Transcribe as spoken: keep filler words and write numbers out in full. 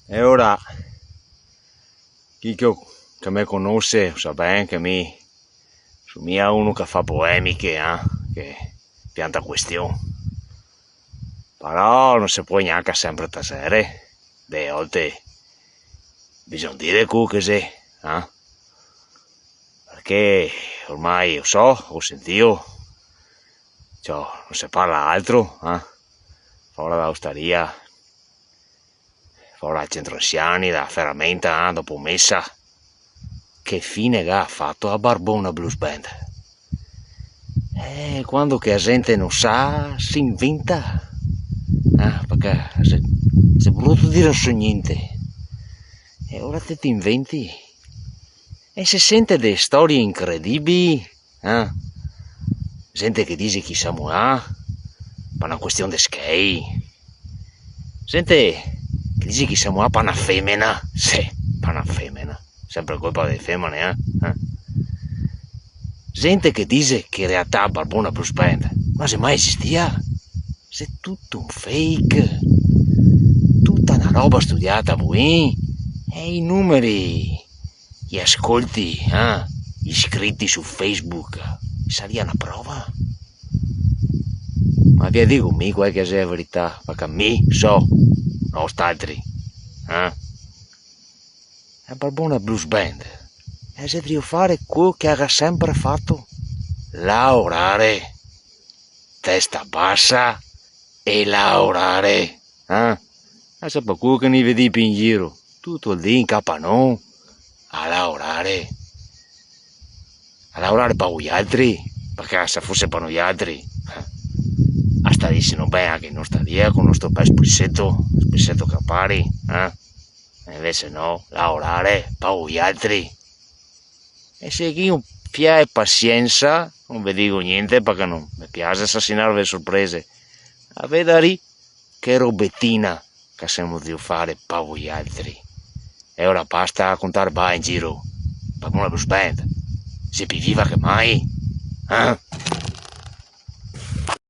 E ora, chi che, che me conose, lo sa ben che mi so mia uno che fa polemiche, eh, che pianta question. Però no se pol gnanca sempre tasere, de volte bisogna dire quel che xe, eh? Parché ormai lo so, go sentìo, ciò, no se parla altro, eh? Fora da ostaria, fora dal centro ansiani, da feramenta, eh, dopo mesa. Che fine che ga fato la Barbona Blues Band? Eh, quando che la zente no sa, se inventa. Ah, parché xe, xe bruto dire no so gnente. E ora te te inventi. E se sente de storie incredibili, eh? Zente che dixe che i se ga molà, par na question de schei. Zente che dixe che i se ga molà par na femena. Sì, par na femena. Sempre colpa dele femene, eh? Eh? Zente che dixe che in realtà Barbona Blues Band no xe mai esistìa. Xe tuto un fake. Tuta na roba studià a tavolin. E i numeri, i ascolti, eh? I iscriti su Facebook, saria na prova? Ma ve digo mi qual che xe la verità, parché mi so, no st'altri, eh? La Barbona Blues Band, eh, xe drio fare quel che la ga sempre fato: laorare, testa basa e laorare, eh? E xe par quel che no i vedì pì in giro, tuto el dì in capanon, a laorare. A laorare par voialtri, parché se fose par noialtri, eh, a starisimo ben anca in ostaria co el nostro bel spriseto, spriseto Campari, eh? E invese no, laorare par voialtri. E se gavì un fià de pasiensa, no ve digo gnente, parché no me piaxe sasinarve le sorprese, a vedarì che robetina che semo drio fare par voialtri. E ora basta contar bae in giro. Barbona Blues Band, xe pì viva che mai, eh?